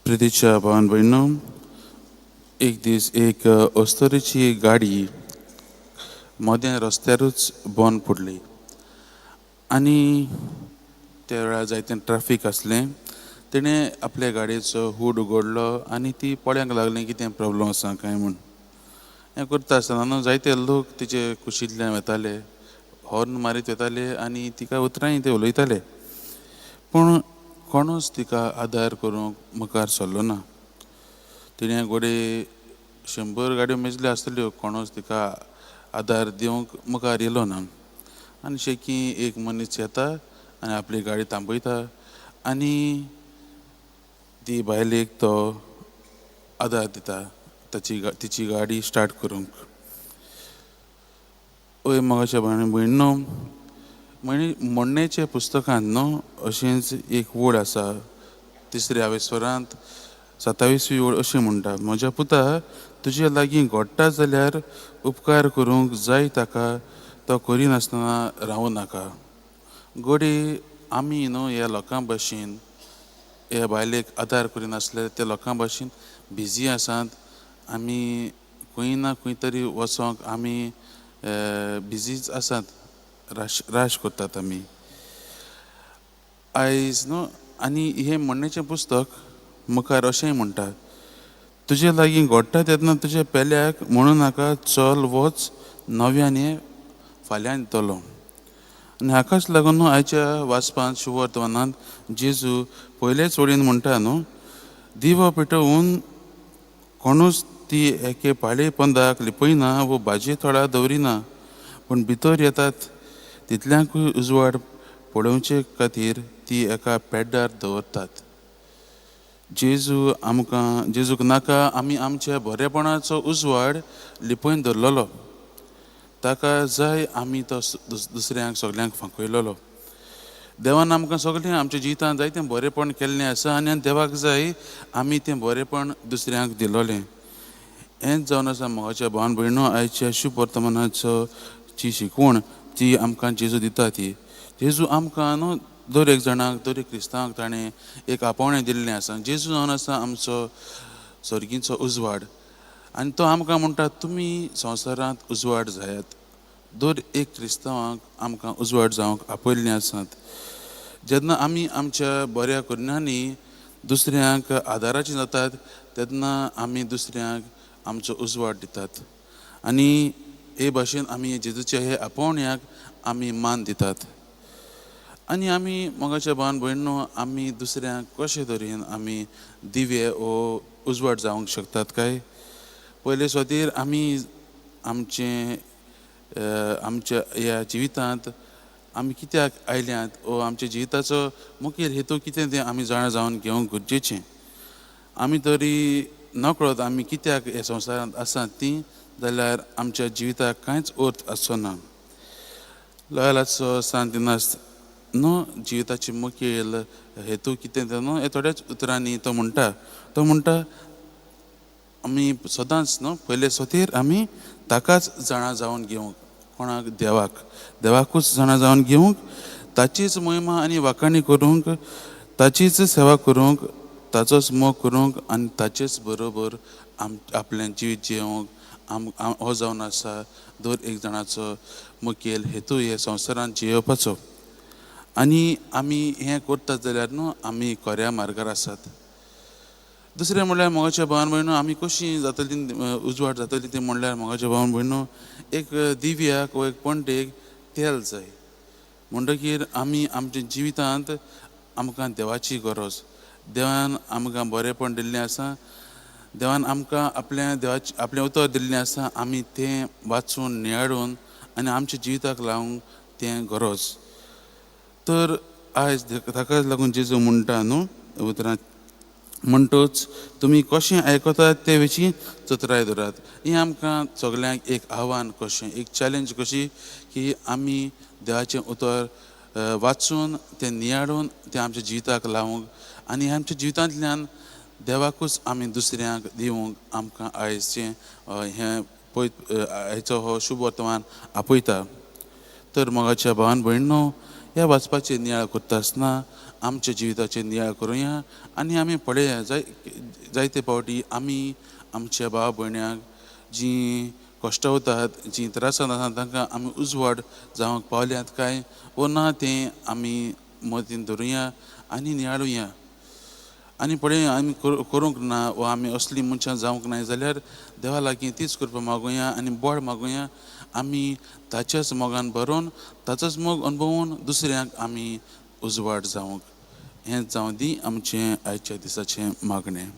प्रितीच्या भावान भयणो, एक दीस एक अस्तोरेची गाडी मदें रस्त्यारूच बंद पडली आनी त्या वेळार जायतें ट्राफीक आसलें. तेणें आपल्या गाडयेचो हूड उगडलो आनी ती पळोवंक लागली कितें प्रॉब्लम आसा काय म्हूण. हें करता आसतना न्हू जायते लोक तिचे कुशींतल्यान वताले, हॉर्न मारीत वताले आनी तिका उतरांय ते उलयताले, पूण कोणूच तिका आदार करूंक मुखार सरलो ना. तिणें घोडये 100 गाडयो मेजल्यो आसतल्यो, कोणूच तिका आदार दिवंक मुखार येयलो ना. आनी शेकी एक मनीस येता आनी आपली गाडी थांबयता आनी ती बायलेक तो आदार दिता ताची तिची गाडी स्टार्ट करूंक. ओय मोगाच्या भायण भयणो, म्हणणेच्या पुस्तकांत न्हू अशेंच एक वळ आसा, तिसऱ्या आवेस्वरांत 27वी वळ अशें म्हणटा, म्हज्या पुता तुजे लागीं घडटा जाल्यार उपकार करूंक जाय ताका तो करिनासतना रावूं नाका. घडये आमी न्हू ह्या लोकां भशेन ह्या बायलेक आदार करिनासले त्या लोकां भशेन बिजी आसात, आमी खंय ना खंय तरी वचोंक आमी बिजीच आसात, राश राश करतात आमी आयज न्हू. आनी हें म्हणणेचें पुस्तक मुखार अशेंय म्हणटा, तुजे लागीं घडटा तेन्ना तुज्या पेल्याक म्हणू नाका चल वच नव्यान ये फाल्यां दितलो. आनी हाकाच लागून न्हू आयच्या वाचपांत शुभवर्तमानांत जेजू पयलेच वळीन म्हणटा न्हू, दिवो पेटोवन कोणूच ती एके पाळे पंदाक लिपयना वो भाजये थळां दवरिना, पूण भितर येतात तितल्यांकूय उजवाड पळोवचे खातीर ती एका पेड्डार दवरतात. जेजू आमकां जेजूक नाका आमी आमच्या बरेपणाचो उजवाड लिपयन दवरलेलो, ताका जाय आमी तो दुसऱ्यांक सगल्यांक फांकयलेलो. देवान आमकां सगळें आमच्या जिवितांत जायतें बरेपण केल्लें आसा आनी देवाक जाय आमी तें बरेपण दुसऱ्यांक दिलोलें. हेंच जावन आसा मोगाच्या भावान भयणो आयच्या शुभ वर्तमानाचो ची शिकवण ती आमकां जेजू दिता. ती जेजू आमकां न्हू दर एक जाणाक दर एक क्रिस्तांवाक ताणें एक आपोवणें दिल्लें आसा. जेजू जावन आसा आमचो सर्गीचो उजवाड आनी तो आमकां म्हणटा तुमी संवसारांत उजवाड जायात. दर एक क्रिस्तांवाक आमकां उजवाड जावंक आपयल्लें आसात. जेन्ना आमी आमच्या बऱ्या करण्यांनी दुसऱ्यांक आदाराचीं जातात तेन्ना आमी दुसऱ्यांक आमचो उजवाड दितात आनी हे भाशेन आमी जेजूच्या हे आपोवण्याक आमी मान दितात. आनी आमी मोगाच्या भावान भयणो आमी दुसऱ्यांक कशे तरेन आमी दिवे वो उजवाड जावंक शकतात काय? पयले सुवातेर आमी आमचें आमच्या ह्या जिवितांत आमी कित्याक आयल्यात वो आमच्या जिविताचो मुखेल हेतू कितें तें आमी जाणा जावन घेवंक गरजेचें. आमी तरी नकळत आमी कित्याक ह्या संवसारांत आसात तीं जाल्यार आमच्या जिविताक कांयच अर्थ आसचो ना. लयालाचो सांत इनास न्हू जिविताची मुखेल हेतू कितें तें न्हू हे थोड्याच उतरांनी तो म्हणटा. तो म्हणटा आमी सदांच न्हू पयले सुवातेर आमी ताकाच जाणा जावन घेवंक, कोणाक? देवाक. देवाकूच जाणा जावन घेवंक, ताचीच महिमा आनी वाखाणी करूंक, ताचीच सेवा करूंक, ताचोच मोग करूंक आनी ताचेच बरोबर आपलें जिवीत जियोवंक हो जावन आसा दर एक जाणाचो मुखेल हेतू हे संवसारांत जियेवपाचो. आनी आमी हें करतात जाल्यार न्हू आमी खऱ्या मार्गार आसात. दुसरें म्हणल्यार मोगाच्या भावान भयणो आमी कशीं जातलीं उजवाड जातली तें म्हणल्यार मोगाच्या भावान भयणो एक दिव्याक वो एक पणटेक तेल जाय. म्हणटकीर आमी आमच्या जिवितांत आमकां देवाची गरज. देवान आमकां बरेंपण दिल्लें आसा, देवान आमकां आपलें देवाचें आपलें उतर दिल्लें आसा, आमी तें वाचून नियाळून आनी आमच्या जिविताक लावंक तें गरज. तर आयज ताकाच लागून जेजू म्हणटा न्हू उतरां म्हणटच तुमी कशें आयकतात ते विशीं चतुराय दवरात. हें आमकां सगल्यांक एक आव्हान कशें, एक चॅलेंज कशी की आमी देवाचें उतर वाचून तें नियाळून तें आमच्या जिविताक लावंक आनी आमच्या जिवितांतल्यान देवाकूच आमी दुसऱ्यांक दिवंक आमकां आयचें हें पळय आयचो हो शुभ वर्तमान आपयता. तर मोगाच्या भावान भयणो ह्या वाचपाचेर नियाळ करता आसतना आमच्या जिविताचेर नियाळ करुया आनी आमी पळया जायते फावटी आमी आमच्या भाव भयण्यांक जीं कश्टवतात, जीं त्रासान आसा तांकां आमी उजवाड जावंक पावल्यात काय वो ना तें आमी मतीन धरुया आनी नियाळुया. आनी पळय आमी करूंक ना वा आमी असलीं मनशां जावंक नाय जाल्यार देवा लागीं तीच कृपा मागुया आनी बळ मागुया आमी ताच्याच मोगान भरोन ताचोच मोग अणभवून दुसऱ्यांक आमी उजवाड जावंक. हें जावं दी आमचें आयच्या दिसाचें मागणें.